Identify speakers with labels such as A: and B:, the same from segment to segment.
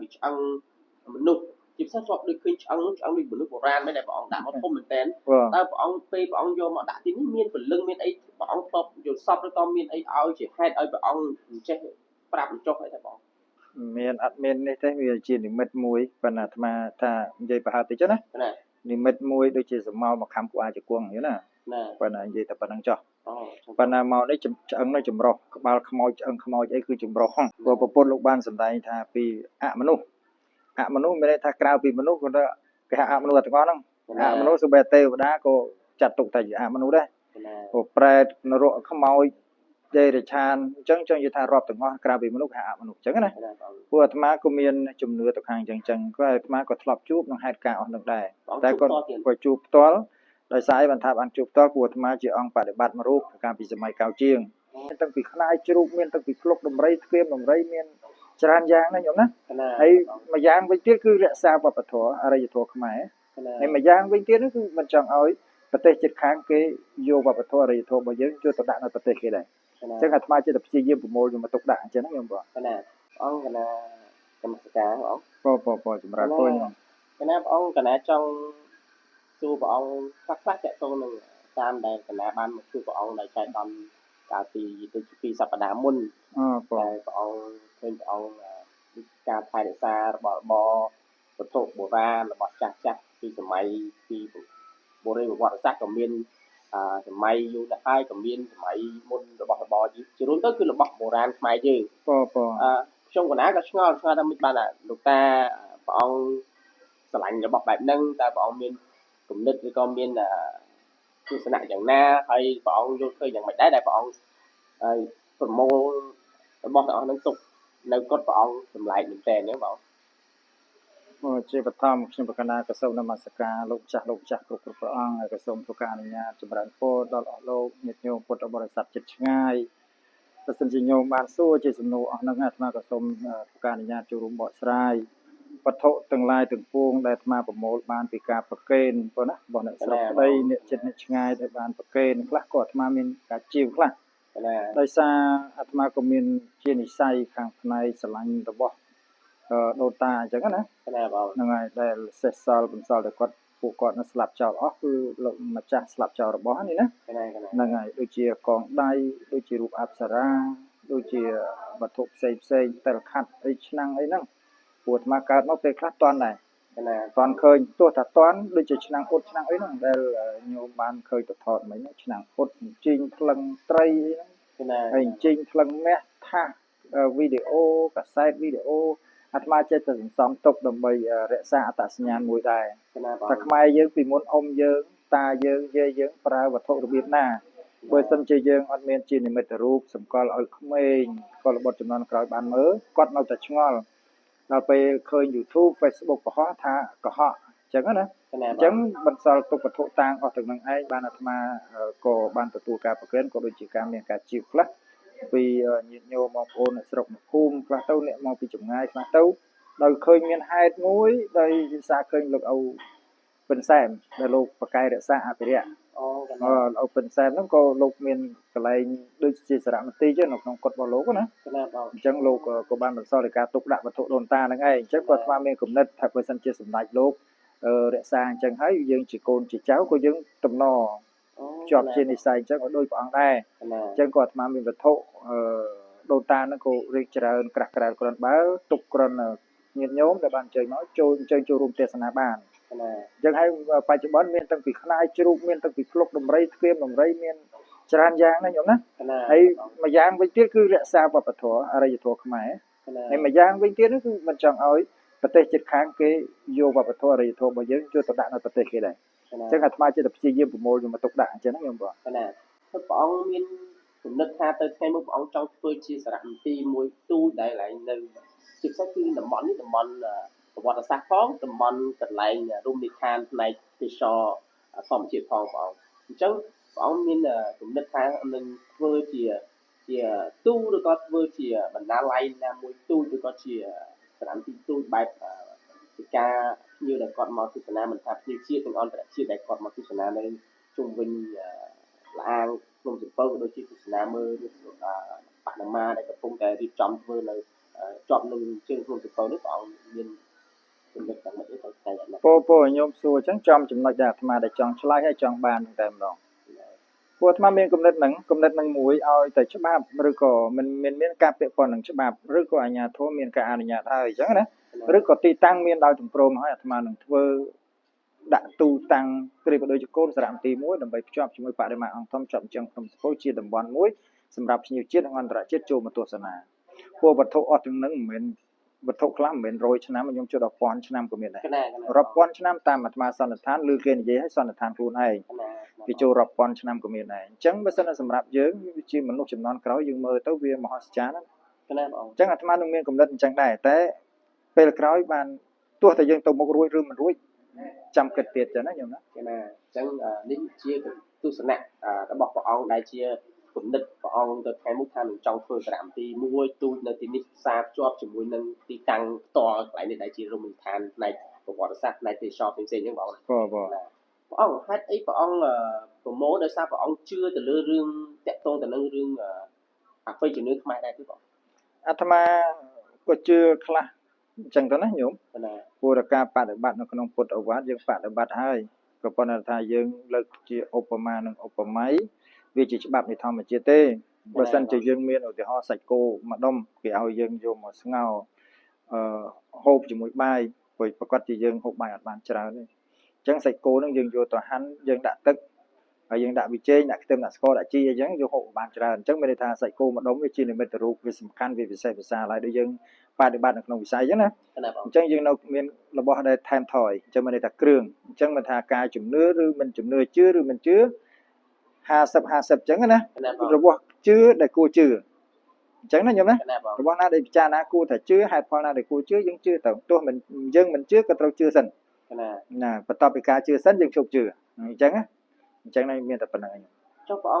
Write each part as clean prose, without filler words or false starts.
A: ពីឆ្អឹងមនុស្សជាពិសេសធ្លាប់ដូចឃើញឆ្អឹងនោះឆ្អឹងដូចមនុស្សបុរាណមែនដែលព្រះអង្គដាក់មកធំមែនតើតើព្រះអង្គពេលព្រះអង្គយកមកដាក់ទីនេះមានពលឹងមានអីព្រះអង្គធ្លាប់យល់សពឬក៏មានអីឲ្យជាហេតុឲ្យព្រះអង្គចេះប្រាប់ចុះអីតែបង
B: មានអត់មាននេះទេវាជានិមិត្តមួយប៉ុន្តែអាត្មាថានិយាយប្រហែលតិចណា
A: ណា
B: និមិត្តមួយដូចជាសមោលមកខំគូអាចគងយល់ណា
A: ណា
B: ប៉ុន្តែនិយាយតែប៉ុណ្្នឹងចុះ
A: អូ
B: ប៉ុន្តែមកនេះឆ្អឹងនោះចម្រុះក្បាលខ្មោចឆ្អឹងខ្មោចអីគឺចម្រុះហ្នឹងព្រោះប្រពុតលោកបានសម្ដែងថាពីអមនុស្សអមនុស្សមានន័យថាក្រៅពីមនុស្សគាត់ថាគេហៅអមនុស្សទាំងអស់ហ្នឹងអមនុស្សសូម្បីទេវតាក៏ចាត់ទុកថាជាអមនុស្សដែរ
A: ណា
B: ព្រោះប្រែតនរកខ្មោចដេរឆានអញ្ចឹងចង់និយាយថារាប់ទាំងអស់ក្រៅពីមនុស្សគេហៅអមនុស្សអញ្ចឹងណា
A: ណាបង
B: ព្រោះអាត្មាក៏មានជំនឿទៅខាងអញ្ចឹងអញ្ចឹងក៏អាត្មាក៏ធ្លាប់ជួបនឹងហេតុការណ៍អស់នឹងដែរ
A: ព្រះអង្គ
B: តែ
A: ជួប
B: គាត់
A: ផ្ទាល់ទៀត
B: ក៏ជួបផ្ទាល់ដោយសារអីបានថាបានជួបផ្ទាល់ព្រោះអាត្មាជាអង្គបដិបត្តិមួយរូបកាលពីសម័យកៅជាងមានតាំងពីខ្នាយជ្រូកមានតាំងពីភ្លុកដំរីទ្វាមដំរីមានច្រើនយ៉ាងណាញោមណា
A: ណា
B: ហើយមួយយ៉ាងវិញទៀតគឺរក្សាវប្បធម៌អរិយធម៌ខ្មែរ
A: ណា
B: ហើយមួយយ៉ាងវិញទៀតនោះគឺមិនចង់ឲ្យប្រទេសជិតខាងគេយកវប្បធម៌អរិយធម៌របស់យើងយកទៅដាក់នៅប្រទេសគេដែរអញ្ចឹងអាត្មាចេះតែព្យាយាមប្រមូលយកមកទុកដាក់អញ្ចឹងណាញោមបង
A: ណាព្រះអង្គកណានមស្ការព្រះអង្គ
B: ពពពចម្រើនពរញោមក
A: ណាព្រះអង្គកណាចង់សួរព្រះអង្គខ្លះខ្លះតាក់ទងនឹងតាមដែលកណាបានមកជួបព្រះអង្គនៅចៃដន្យកាលពីដូចជា2សប្តាហ៍មុន
B: អព
A: តែព្រះអង្គឃើញព្រះអង្គដូចការថែរក្សារបស់របរវត្ថុបុរាណរបស់ចាស់ចាស់ពីសម័យពីបុរេប្រវត្តិសាស្ត្រក៏មានសម័យយូរណាស់ហើយក៏មានសម័យមុនរបស់របរជារួមទៅគឺរបស់បុរាណខ្មែរយើង
B: ពព
A: អឺខ្ញុំកណាក៏ឆ្ងល់ឆ្ងល់ថាមិនបានលោកតាព្រះអង្គស្រឡាញ់របស់បែបហ្នឹងតើព្រះអង្គមានគំនិតឬក៏មានទស្សនៈយ៉ាងណាហើយព្រះអង្គយល់ឃើញយ៉ាងម៉េចដែរដែលព្រះអង្គហើយប្រមូលរបស់ទាំងអស់ហ្នឹងទុកនៅកុដិព្រះអង្គចម្លែកមែនតើហ្នឹងបង
B: ជាបឋមខ្ញុំប្រកាសក៏សូមនមស្ការលោកម្ចាស់លោកម្ចាស់គ្រប់គ្រប់ព្រះអង្គហើយក៏សូមធ្វើការអនុញ្ញាតចម្រើនពរដល់អស់លោកញាតិញោមពុទ្ធបរិស័ទជិតឆ្ងាយបើសិនជាញោមបានសួរជាសំណួរអស់ហ្នឹងអាត្មាក៏សូមធ្វើការអនុញ្ញាតចូលរួមបកស្រាយវត្ថុទាំងឡាយទាំងពួងដែលអាត្មាប្រមូលបានពីការប្រគេនប៉ុណ្ណារបស់អ្នកស្រុកក្តីអ្នកចិត្តអ្នកឆ្ងាយដែលបានប្រគេនខ្លះក៏អាត្មាមានការជាវខ្លះ
A: ណា
B: ដោយសារអាត្មាក៏មានជានិស័យខាងផ្នែកស្រឡាញ់របស់ដូនតាអញ្ចឹងណា
A: ណាបង
B: ហ្នឹងហើយដែលសេះសល់បន្សល់តែគាត់ពួកគាត់នៅស្លាប់ចោលអស់គឺលោកម្ចាស់ស្លាប់ចោលរបស់នេះណា
A: ណាណា
B: ហ្នឹងហើយដូចជាកងដៃដូចជារូបអប្សរាដូចជាវត្ថុផ្សេងផ្សេងតែលខាត់អីឆ្នាំងអីហ្នឹងព្រោះអាត្មាកើតមកពេលខ្លះតន់ដែរ
A: ណា
B: តន់ឃើញទោះថាតន់ដូចជាឆ្នាំងអ៊ុតឆ្នាំងអីហ្នឹងដែលញោមបានឃើញទៅថតមិញហ្នឹងឆ្នាំងអ៊ុតជីងថ្លឹងត្រីអីហ្នឹង
A: ណា
B: ហើយជីងថ្លឹងមាសថាសវីដេអូកាសែតវីដេអូអាត្មាចេះតែសន្សំទុកដើម្បីរក្សាអត្តសញ្ញាណមួយដែរ
A: ណាបង
B: តែខ្មែរយើងពីមុនអ៊ំយើងតាយើងយាយយើងប្រើវត្ថុរបៀបណាបើសិនជាយើងអត់មានជានិមិត្តរូបសម្គាល់ឲ្យក្មេងកុលបុត្រចំនួនក្រោយបានមើលគាត់នៅតែឆ្ងល់ដល់ពេលឃើញ YouTube Facebook កុហកថាកុហកអញ្ចឹងណា
A: ណា
B: អញ្ចឹងបន្សល់ទុកវត្ថុតាងអស់ទាំងនឹងឯងបានអាត្មាក៏បានទទួលការប្រគេនក៏ដូចជាការមានការជៀបខ្លះពីញាតិញោមបងប្អូននៅស្រុកនៅភូមិខ្លះទៅអ្នកមកពីចម្ងាយខ្លះទៅដោយឃើញមានហេតុមួយដោយវិសាឃើញលោកឪពិនសែមដែលលោកប្រកែករក្សាអភិរក្ស
A: អូកណា
B: ឪពិនសែមហ្នឹងក៏លោកមានកន្លែងដូចជាសារមន្ទីរចឹងនៅក្នុងកុដិរបស់លោកណា
A: ណាបង
B: អញ្ចឹងលោកក៏បានបន្សល់ដោយការទុកដាក់វត្ថុដូនតាហ្នឹងឯងអញ្ចឹងគាត់ស្មានមានគំនិតថាបើសិនជាសម្ដេចលោករក្សាអញ្ចឹងហើយយើងជាកូនជាចៅក៏យើងតំណ
A: អូ
B: ជាប់ជានិស័យអញ្ចឹងឲ្យដូចព្រះអង្គដែរ
A: ណា
B: អញ្ចឹងក៏អាត្មាមានវត្ថុដូនតាហ្នឹងក៏រៀបច្រើនក្រាស់ក្រែលគ្រាន់បើទុកគ្រាន់ញាតិញោមដែលបានអញ្ជើញមកចូលអញ្ជើញចូលរួមទេសនាបាន
A: ណា
B: អញ្ចឹងហើយបច្ចុប្បន្នមានតាំងពីខ្នាយជ្រូកមានតាំងពីភ្លុកដំរីទ្វាមដំរីមានច្រើនយ៉ាងណាញោមណា
A: ណា
B: ហើយមួយយ៉ាងវិញទៀតគឺរក្សាវប្បធម៌អរិយធម៌ខ្មែរ
A: ណា
B: ហើយមួយយ៉ាងវិញទៀតនោះគឺមិនចង់ឲ្យប្រទេសជិតខាងគេយកវប្បធម៌អរិយធម៌របស់យើងយកទៅដាក់នៅប្រទេសគេដែរអញ្ចឹងអាត្មាចេះតែព្យាយាមប្រមូលយកមកទុកដាក់អញ្ចឹងណាញោមបង
A: ណាព្រះអង្គមានគំនិតថាទៅថ្ងៃមុខព្រះអង្គចង់ធ្វើជាសារមន្ទីរមួយទូចដែលឡើងនៅជាពិសេសគឺតំបន់នេះតំបន់ប្រវត្តិសាស្ត្រផងតំបន់កន្លែងរមណីយដ្ឋានផ្នែកទេសចរធម្មជាតិផងព្រះអង្គអញ្ចឹងព្រះអង្គមានគំនិតថានឹងធ្វើជាទូឬក៏ធ្វើជាបណ្ណាល័យណាមួយទូចឬក៏ជាសារមន្ទីរទូចបែបជាការភ្ញៀវដែលគាត់មកទស្សនាមិនថាភ្ញៀវជាតិនិងអន្តរជាតិដែលគាត់មកទស្សនានៅជុំវិញលអាងភ្នំសំពៅក៏ដូចជាទស្សនាមើលបដិមាដែលកំពុងតែរៀបចំធ្វើនៅ ជាប់នឹងជើងភ្នំសំពៅនេះព្រះអង្គមានចំណុចយ៉ាងម៉េចទៅថ្ងៃអនាគត
B: ពោញោមសួរអញ្ចឹងចំចំណុចដែលអាត្មាដែលចង់ឆ្លើយហើយចង់បានតែម្ដងពួកអាត្មាមានគំនិតហ្នឹងមួយឲ្យតែច្បាប់ឬក៏មិនមានការពាក់ព័ន្ធនឹងច្បាប់ឬក៏អាជ្ញាធរមានការអនុញ្ញាតហើយអញ្ចឹងណាឬក៏ទីតាំងមានដោយតម្ព្រមហើយអាត្មានឹងធ្វើដាក់ទូតាំងប្រៀបដូចជាកូនសារមន្ទីរមួយដើម្បីភ្ជាប់ជាមួយបដិមាអង្គធំជាប់ជើងភ្នំសំពៅជាតំបន់មួយសម្រាប់ភ្ញៀវជាតិនិងអន្តរជាតិចូលមកទស្សនាពួកវត្ថុអស់ទាំងហ្នឹងមិនមែនវត្ថុខ្លះមិនមែន100ឆ្នាំខ្ញុំចូលដល់1000ឆ្នាំក៏មានដែររាប់ពាន់ឆ្នាំតាមអាត្មាសន្និដ្ឋានឬគេនិយាយឲ្យសន្និដ្ឋានខ្លួនឯងវាចូលរាប់ពាន់ឆ្នាំក៏មានដែរអញ្ចឹងបើសិនសម្រាប់យើងជាមនុស្សចំនួនក្រោយយើងមើលទៅវាមហោស្ចារ្យណាស់
A: ណាបង
B: អញ្ចឹងអាត្មានឹងមានកំណត់អញ្ចឹងដែរតែពេលក្រោយបានទោះតែយើងទៅមុខរួចឬមិនរួចចាំគិតទៀតចឹងណាញោមណា
A: ណាអញ្ចឹងនេះជាទស្សនៈរបស់ព្រះអង្គដែលជាគំនិតព្រះអង្គទៅថ្ងៃមុខថានឹងចង់ធ្វើសារមន្ទីរមួយទូចនៅទីនេះផ្សារភ្ជាប់ជាមួយនឹងទីតាំងផ្ទាល់កន្លែងនេះដែលជារមណីយដ្ឋានផ្នែកប្រវត្តិសាស្ត្រផ្នែកទេសចរផ្សេងៗអញ្ចឹងបង
B: បាទបាទ
A: ព្រះអង្គហេតុអីព្រះអង្គប្រមូលដោយសារព្រះអង្គជឿទៅលើរឿងតាក់ទងទៅនឹងរឿងអបិយជំនឿខ្មែរដែរទេបង
B: អាត្មាក៏ជឿខ្លះអញ្ចឹងទៅណាញោមព្រោះការបដិបត្តិនៅក្នុងពុទ្ធឱវាទយើងបដិបត្តិហើយក៏ប៉ុន្តែថាយើងលើកជាឧបមានិងឧបម័យវាជាច្បាប់នៃធម្មជាតិទេបើសិនជាយើងមានឧទាហរណ៍សាច់គោមួយដុំគេឲ្យយើងយកមកស្ងោរហូបជាមួយបាយព្រោះប្រកាសជាយើងហូបបាយអត់បានច្រើនទេអញ្ចឹងសាច់គោនឹងយើងយកទៅហាន់យើងដាក់ទឹកហើយយើងដាក់ប៊ីចេងដាក់ខ្ទឹមដាក់ស្ករដាក់ជីអីចឹងយកហូបបានច្រើនអញ្ចឹងមានន័យថាសាច់គោមួយដុំវាជានិមិត្តរូបវាសំខាន់វាពិសេសពិសាលហើយដូចយើងបដិបត្តិនៅក្នុងវិស័យអញ្ចឹងណាអញ្ចឹងយើងនៅមានរបស់ដែលថែមថយអញ្ចឹងមានន័យថាគ្រឿងអញ្ចឹងមិនថាការជំនឿឬមិនជំនឿជឿឬមិនជឿ50 50អញ្ចឹងណារបស់ជឿដែលគួរជឿអញ្ចឹងណាញោមណារបស់ណាដែលពិចារណាគួរតែជឿហេតុផលណាដែលគួរជឿយើងជឿទៅទោះមិនយើងមិនជឿក៏ត្រូវជឿសិនណាបន្ទាប់ពីការជឿសិនយើងជប់ជឿអញ្ចឹងណាអញ្ចឹងមានតែប៉ុណ្្នឹងឯង
A: ចុះព្រះ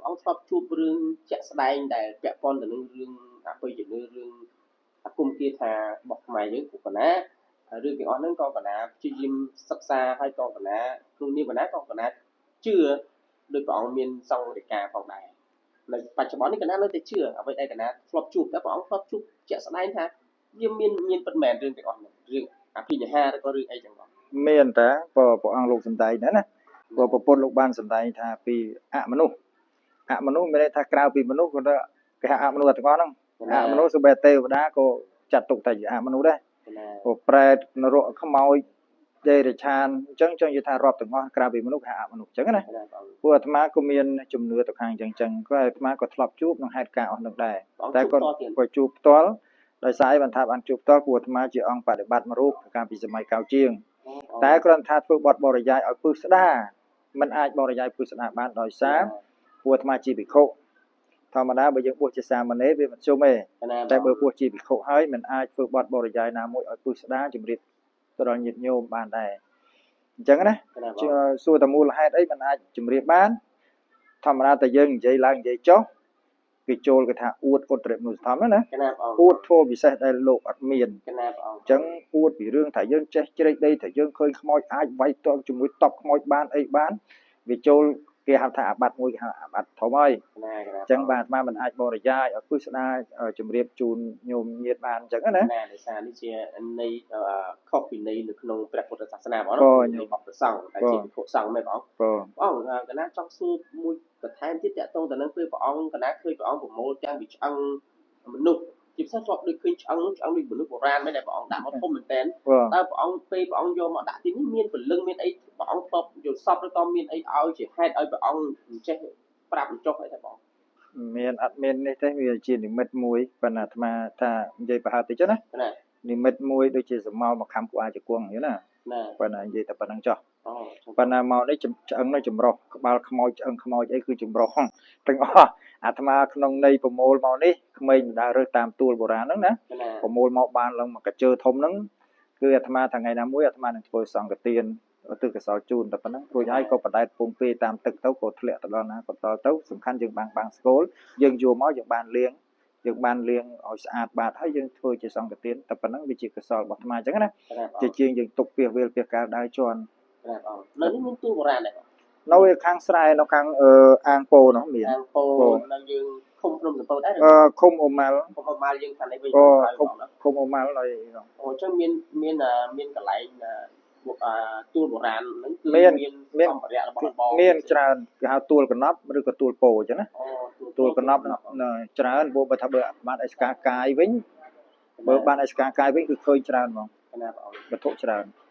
A: អង្គធ្លាប់ជួបរឿងជាក់ស្ដែងដែលពាក់ព័ន្ធទៅនឹងរឿងអបិយជំនឿរឿងអាគមគាថារបស់ខ្មែរយើងព្រោះកណារឿងទាំងអស់ហ្នឹងក៏កណាព្យាយាមសិក្សាហើយក៏កណាក្នុងនាមកណាក៏កណាជឿដោយព្រះអង្គមានសង្ឃរិកាផងដែរនៅបច្ចុប្បន្ននេះកណានៅតែជឿអ្វីដែលកណាធ្លាប់ជួបតែព្រះអង្គធ្លាប់ជួបជាក់ស្ដែងថាវាមានពិតមែនរឿងទាំងអស់ហ្នឹងរឿងអភិនិហាឬក៏រឿងអីចឹងបង
B: មានតែព្រះអង្គលោកសំដែងដែរណាព្រោះព្រះពុទ្ធលោកបានសម្ដែងថាពីអមនុស្សអមនុស្សមានន័យថាក្រៅពីមនុស្សគាត់គេហៅអមនុស្សទាំងអស់ហ្នឹងអមនុស្សសូម្បីទេវតាក៏ចាត់ទុកតែជាអមនុស្សដែរព្រោះប្រែតនរកខ្មោចទេរឆានអញ្ចឹងចង់និយាយថារាប់ទាំងអស់ក្រៅពីមនុស្សគេហៅអមនុស្សអញ្ចឹងណាព្រោះអាត្មាក៏មានជំនឿទៅខាងអញ្ចឹងក៏អាត្មាក៏ធ្លាប់ជួបនឹងហេតុការណ៍អស់នឹងដែរតែគាត់ក៏ជួបផ្ទាល់ដោយសារបានថាបានជួបផ្ទាល់ព្រោះអាត្មាជាអង្គបដិបត្តិមួយរូបកាលពីសម័យកៅជាងតែគ្រាន់ថាធ្វើបទបរិយាយឲ្យពឹសស្ដាมันអាចបរិយាយពឹសស្ដាបានដោយសារព្រោះអាត្មាជាភិក្ខុធម្មតាបើយើងបួសជាសាមណេរវាមិនជុំទេតែបើបួសជាភិក្ខុហើយมันអាចធ្វើបទបរិយាយណាមួយឲ្យពឹសស្ដាជំរាបទៅដល់ញាតិញោមបានដែរអញ្ចឹងណាសួរតែមូលហេតុអីมันអាចជំរាបបានធម្មតាតែយើងនិយាយឡើងនិយាយចុះគេចូលគេថាអួតឧត្តរមនុស្សធម៌ណាអួតធម៌ពិសេសដែលលោកអត់មានអញ្ចឹងអួតពីរឿងថាយើងចេះជ្រែកដីថាយើងឃើញខ្មោចអាចវាយតបជាមួយតបខ្មោចបានអីបានវាចូលគេហៅថាអាបត្តិមួយគេហៅអាបត្តិធំហើយអញ្ចឹងបាទអាត្មាមិនអាចបរិយាយឲ្យពឹស្ដាជំរាបជូនញោមញាតបានអញ្ចឹងណា
A: ណាដោយសារនេះជាន័យខុសពីន័យនៅក្នុងព្រះពុទ្ធសាសនាបងណារបស់ព្រះសង្ឃដែលជាភិក្ខុសង្ឃមែនបងបងកណាចង់សួរមួយបន្ថែមទៀតតាក់ទងទៅនឹងពេលព្រះអង្គកណាឃើញព្រះអង្គប្រមូលទាំងពីឆ្អឹងមនុស្សជាពិសេសធ្លាប់ដូចឃើញឆ្អឹងឆ្អឹងដូចមនុស្សបុរាណមែនដែលព្រះអង្គដាក់មកធំមែនតើតើព្រះអង្គពេលព្រះអង្គយកមកដាក់ទីនេះមានព្រលឹងមានអីព្រះអង្គធ្លាប់យល់សពឬក៏មានអីឲ្យជាហេតុឲ្យព្រះអង្គចេះប្រាប់បញ្ចុះអីទេបង
B: មានអត់មាននេះទេវាជានិមិត្តមួយប៉ុន្តែអាត្មាថានិយាយប្រហែលតិចណានិមិត្តមួយដូចជាសមោលមកខំគួរអាចគង់អញ្ចឹងណាប៉ុន្តែនិយាយតែប៉ុណ្្នឹងចុះប៉ុន្តែមកនេះឆ្អឹងនេះចម្រុះក្បាលខ្មោចឆ្អឹងខ្មោចអីគឺចម្រុះទាំងអស់អាត្មាក្នុងន័យប្រមូលមកនេះក្មេងដើររើសតាមទួលបុរាណហ្នឹងណាប្រមូលមកបានឡើងមកកជើធំហ្នឹងគឺអាត្មាថ្ងៃណាមួយអាត្មានឹងធ្វើសង្ឃទានទិសកសលជូនតែប៉ុណ្្នឹងរួចហើយក៏បដែតពងពេតាមទឹកទៅក៏ធ្លាក់ទៅដល់ណាក៏ដល់ទៅសំខាន់យើងបាំងស្គលយើងយកមកយើងបានលាងឲ្យស្អាតបាតហើយយើងធ្វើជាសង្ឃទានតែប៉ុណ្្នឹងវាជាកសលរបស់អាត្មាអញ្ចឹងណាជាជាងយើងទុកពីវេលពីកាលដើរជន់
A: បាទអង្គនៅនេះមានទូបុរាណដែរ
B: នៅខាងស្រែ នៅខាងអឺអាងពោនោះមាន
A: អាងពោនៅយើងឃុំភ្នំសំពៅដែរ
B: អឺឃុំអូម៉ាល់
A: ឃុំអូម៉ាល់យើងខាងនេះវិញ
B: ឃុំអូម៉ាល់នៅ
A: អូ អញ្ចឹងមានមានមានកន្លែងទួលបុរាណហ្នឹង គឺមានសម្ភារៈរបស់របរ
B: មានច្រើន គេហៅទួលកណប់ ឬក៏ទួលពោអញ្ចឹងណា ទួលកណប់ច្រើន ព្រោះបើថាបើបានអេសកាកាយវិញ បើបានអេសកាកាយវិញ គឺឃើញច្រើនហ្មង វត្ថុច្រើន។